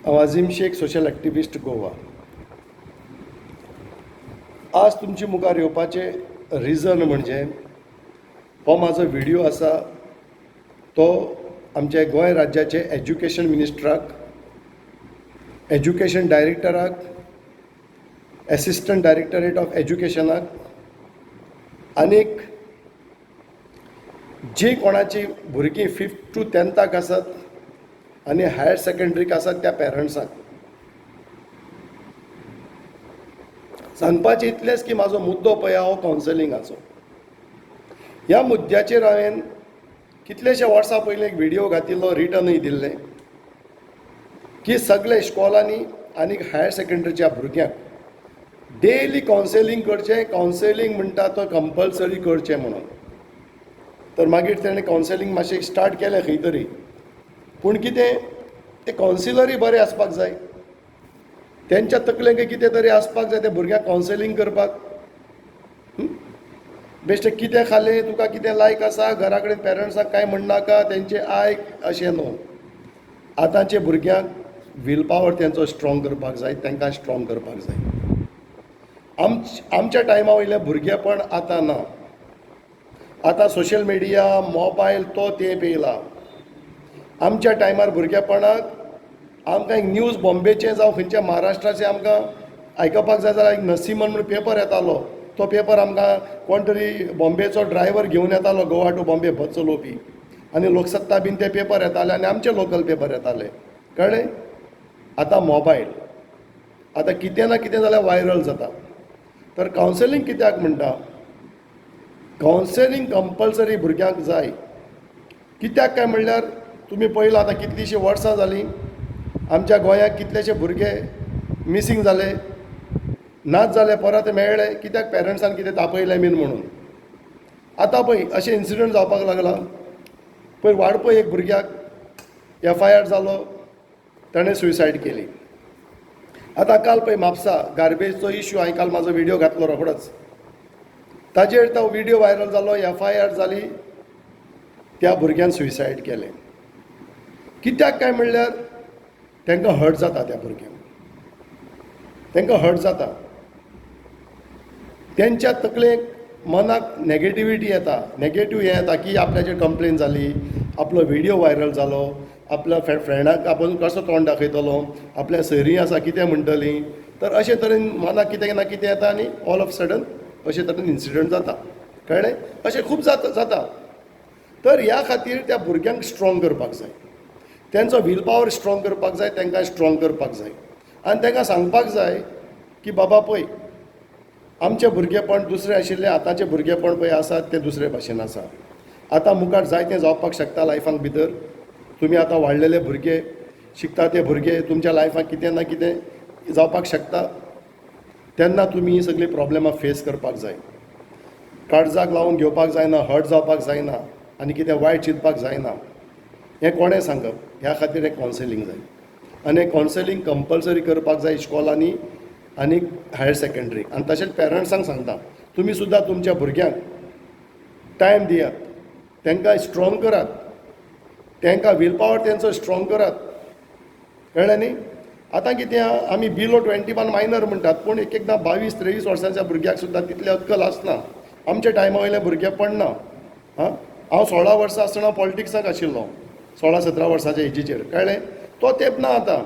हांव आझीम Shaikh, social activist, Goa. आज तुमचे मुखार येवपाचें रिजन म्हणजे हो म्हाजो व्हिडियो आसा तो आमच्या गोंय राज्याचे एज्युकेशन मिनिस्टराक, एज्युकेशन डायरेक्टराक, एसिस्टंट डायरेक्टरेट ऑफ एज्युकेशनाक आनीक जी कोणाची भुरगीं फिफ्थ टू टेंथाक आसात आनी हायर सेकंडरीक आसात त्या पेरंट्सांक सांगपाचें इतलेंच की म्हाजो मुद्दो पळय हो कावन्सिलिंगाचो. ह्या मुद्द्याचेर हांवें कितलेशे वर्सां पयलीं एक व्हिडियो घातिल्लो, रिटर्नूय दिल्लें की सगळे इश्कोलांनी आनी हायर सेकंडरीच्या भुरग्यांक डेली कावन्सिलींग करचें. कावन्सिलींग म्हणटा तो कंपल्सरी करचें म्हणून. तर मागीर तेणें कावन्सिलींग मातशें स्टार्ट केलें खंय तरी, पूण कितें ते कावन्सिलरूय बरे आसपाक जाय, तेंच्या तकलेक कितें तरी आसपाक जाय त्या भुरग्यांक कावन्सिलींग करपाक. बेश्टें कितें खालें, तुका कितें लायक आसा, घरा कडेन पेरंट्साक कांय म्हणनाका, तेंचें आयक, अशें न्हू. आतांचे भुरग्यांक will power तेंचो स्ट्रोंग करपाक जाय, तांकां स्ट्रोंग करपाक जाय. आमच्या टायमा वयलें भुरगेपण आतां ना. आतां सोशल मिडिया, मोबायल तो तेंप येयला. आमच्या टायमार भुरगेपणाक आमकां एक न्यूज बॉम्बेचें जावं खंयच्या महाराष्ट्राचें आमकां आयकपाक जाय जाल्यार एक नसीमन म्हणून पेपर येतालो. तो पेपर आमकां कोण तरी बॉम्बेचो ड्रायवर घेवन येतालो, गोवा टू बॉम्बे बस चलोवपी, आनी लोकसत्ता बीन ते पेपर येताले आनी आमचे लोकल पेपर येताले, कळ्ळें. आतां मोबायल, आतां कितें ना कितें जाल्यार वायरल जाता. तर कावन्सिलींग कित्याक म्हणटा, कावन्सिलींग कंपल्सरी भुरग्यांक जाय. कित्याक काय म्हणल्यार तुमी पळयलां आतां कितलींशीं वर्सां जालीं आमच्या गोंयांत कितलेशे भुरगे मिसींग जाले, नाच जाले, परत मेळ्ळे. कित्याक पेरंट्सान कितें तापयलें बीन म्हणून. आतां पळय अशें इन्सिडंट जावपाक लागला. पळय वाडपय एक भुरग्याक एफ I R जालो, ताणें सुसायड केली. आतां काल पळय म्हापसा गार्बेजचो इश्यू, हांवें काल म्हाजो व्हिडियो घातलो रोखडोच, ताजेर तो व्हिडियो व्हायरल जालो, एफ I R जाली, त्या भुरग्यान सुसायड केलें. कित्याक काय म्हणल्यार तांकां हर्ट जाता, त्या भुरग्यांक तांकां हर्ट जाता, तेंच्या तकलेक मनाक नॅगेटिविटी येता, नॅगेटीव हें येता की आपल्याचेर कंप्लेन जाली, आपलो व्हिडियो व्हायरल जालो, आपल्या फ्रेंडाक आपूण कसो तोंड दाखयतलो, आपल्या सोयरीं आसा कितें म्हणटलीं. तर अशे तरेन मनाक कितें ना कितें येता आनी ऑल ऑफ सडन अशे तरेन इन्सिडंट जाता, कळ्ळें. अशें खूब जाता. तर ह्या खातीर त्या भुरग्यांक स्ट्रोंग करपाक जाय, तेंचो will power strong करपाक जाय, तांकां स्ट्रोंग करपाक जाय आनी तांकां सांगपाक जाय की बाबा पळय आमचें भुरगेपण दुसरें आशिल्लें, आतांचें भुरगेपण पळय आसा तें दुसरे भाशेन आसा. आतां मुखार जायतें जावपाक शकता लायफांक भितर. तुमी आतां वाडलेले भुरगे, शिकता ते भुरगे, तुमच्या लायफाक कितें ना कितें जावपाक शकता. तेन्ना तुमी ही सगळीं प्रॉब्लमां फेस करपाक जाय. काळजाक लावन घेवपाक जायना, हर्ट जावपाक जायना आनी कितें वायट चिंतपाक जायना. हें कोणें सांगप? ह्या खातीर हें कावन्सिलींग जाय आनी हें कावन्सिलींग कंपल्सरी करपाक जाय इश्कोलांनी आनी हायर सेकंडरीक. आनी तशेंच पेरंट्सांक सांगता, तुमी सुद्दां तुमच्या भुरग्यांक टायम दियात, तांकां स्ट्रोंग करात, तांकां will power तेंचो स्ट्रोंग करात, कळ्ळें न्ही. आतां कितें आहा, आमी बिलो 21 मायनर म्हणटात, पूण एक एकदां 22 23 वर्सांच्या भुरग्याक सुद्दां तितलें अक्कल आसना. आमच्या टायमा वयलें भुरगेपण ना. आं, हांव 16 वर्सां आसतना पॉलिटिक्साक आशिल्लो, 16-17 वर्सांच्या एजीचेर, कळ्ळें. तो तेंप ना आतां.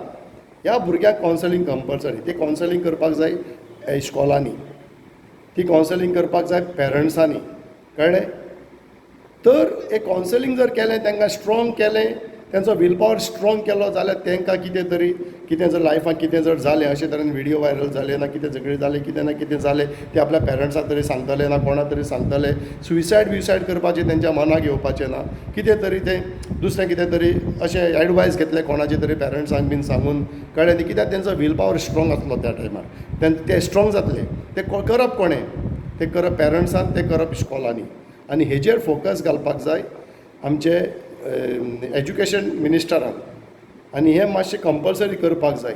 ह्या भुरग्याक कावन्सिलींग कंपल्सरी, ती कावन्सिलींग करपाक जाय इश्कोलांनी, ती कावन्सिलींग करपाक जाय पेरंट्सांनी, कळ्ळें. तर हे कावन्सिलींग जर केलें, तांकां स्ट्रोंग केलें, तेंचो will power strong केलो जाल्यार तांकां कितें तरी कितें जर लायफाक कितें जर जालें, अशे तरेन व्हिडियो व्हायरल जाले ना कितें झगडी जाले, कितें ना कितें जालें, ते आपल्या पेरंट्साक तरी सांगतले ना कोणा तरी सांगतले. सुसायड ब्युसायड करपाचें तेंच्या मनाक येवपाचें ना. कितें तरी तें दुसरें कितें तरी अशें एडवायस घेतले कोणाचे तरी पेरंट्सांक बीन सांगून, कळ्ळें न्ही. कित्याक तेंचो will power strong आसलो त्या टायमार, ते स्ट्रोंग जातले. ते करप कोणें? तें करप पेरंट्सान, तें करप इश्कोलांनी. आनी हेजेर फोकस घालपाक जाय आमचे एज्युकेशन मिनिस्टरान आनी हें मातशें कंपल्सरी करपाक जाय.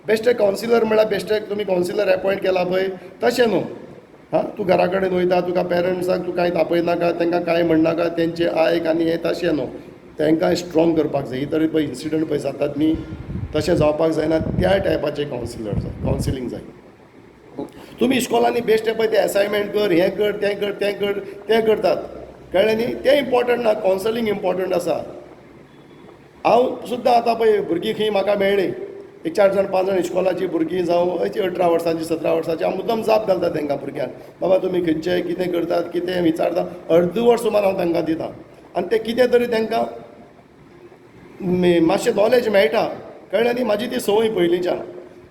बेश्टे कावन्सिलर म्हळ्यार बेश्टे तुमी कावन्सिलर एपॉयंट केला पळय तशें न्हू. हां, तूं घरा कडेन वयता, तुका पेरंट्साक तूं कांय तापयनाका, तांकां कांय म्हणनाका, तेंचें आयक आनी हें, तशें न्हू. तांकां स्ट्रोंग करपाक जाय. ही तरी पळय इन्सिडंट पळय जातात न्ही, तशें जावपाक जायना. त्या टायपाचें कावन्सिलर जाय, कावन्सिलींग जाय. तुमी इश्कोलांनी बेश्टे पळय ते एसायनमेंट कर, हें कर, तें कर, तें कर, तें करतात, कळ्ळें न्ही? तें इम्पॉर्टंट ना, कावन्सिलींग इम्पॉर्टंट आसा. हांव सुद्दां आतां पळय भुरगीं खंय म्हाका मेळ्ळीं, एक चार जाण पांच जाण इश्कोलाचीं भुरगीं जावं अशीं 18 वर्सांची, 17 वर्सांची, हांव मुद्दम जाप घालता तांकां भुरग्यांक, बाबा तुमी खंयचे, कितें करतात, कितें विचारता. अर्द वर सुमार हांव तांकां दितां आनी तें कितें तरी तांकां मातशें नॉलेज मेळटा, कळ्ळें न्ही? म्हाजी ती संवय पयलींच्यान.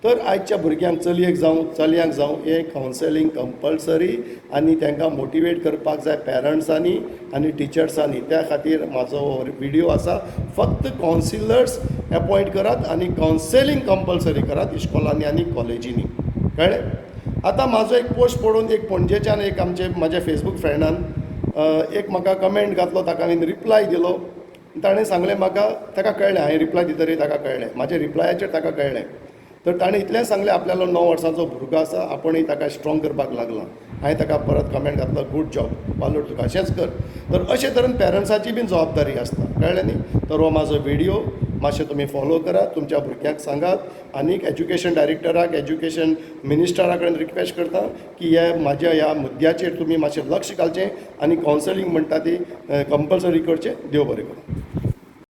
तर आयच्या भुरग्यांक, चलयेक जावं चलयांक जावं, हें कावन्सिलींग कंपल्सरी आनी तांकां मोटिवेट करपाक जाय पॅरंट्सांनी आनी टिचर्सांनी. त्या खातीर म्हाजो हो विडियो आसा. फक्त कावन्सिलर्स एपोयंट करात आनी कावन्सिलींग कंपल्सरी करात इश्कोलांनी आनी कॉलेजींनी, कळ्ळें? आतां म्हाजो एक पोस्ट पळोवन एक पणजेच्यान एक आमचे म्हाज्या फेसबूक फ्रेंडान एक म्हाका कमेंट घातलो. ताका हांवें रिप्लाय दिलो. ताणें सांगलें म्हाका, ताका कळ्ळें, हांवें रिप्लाय दितरी ताका कळ्ळें, म्हाज्या रिप्लायाचेर ताका कळ्ळें. तर ताणें इतलेंच सांगलें, आपल्यालो 9 वर्सांचो भुरगो आसा, आपणूय ताका स्ट्रोंग करपाक लागला. हांवें ताका परत कमेंट घातलो, "गूड जॉब, वालोर तुका, अशेंच कर." तर अशे तरेन पेरंट्साची बीन जबाबदारी आसता, कळ्ळें न्ही? तर हो म्हाजो विडियो मातशें तुमी फोलो करात, तुमच्या भुरग्यांक सांगात आनी एज्युकेशन डायरेक्टराक, एज्युकेशन मिनिस्टरा कडेन रिक्वेस्ट करता की हे म्हाज्या ह्या मुद्द्याचेर तुमी मातशें लक्ष घालचें आनी कावन्सलींग म्हणटा ती कंपल्सरी करचें. देव बरें करूं.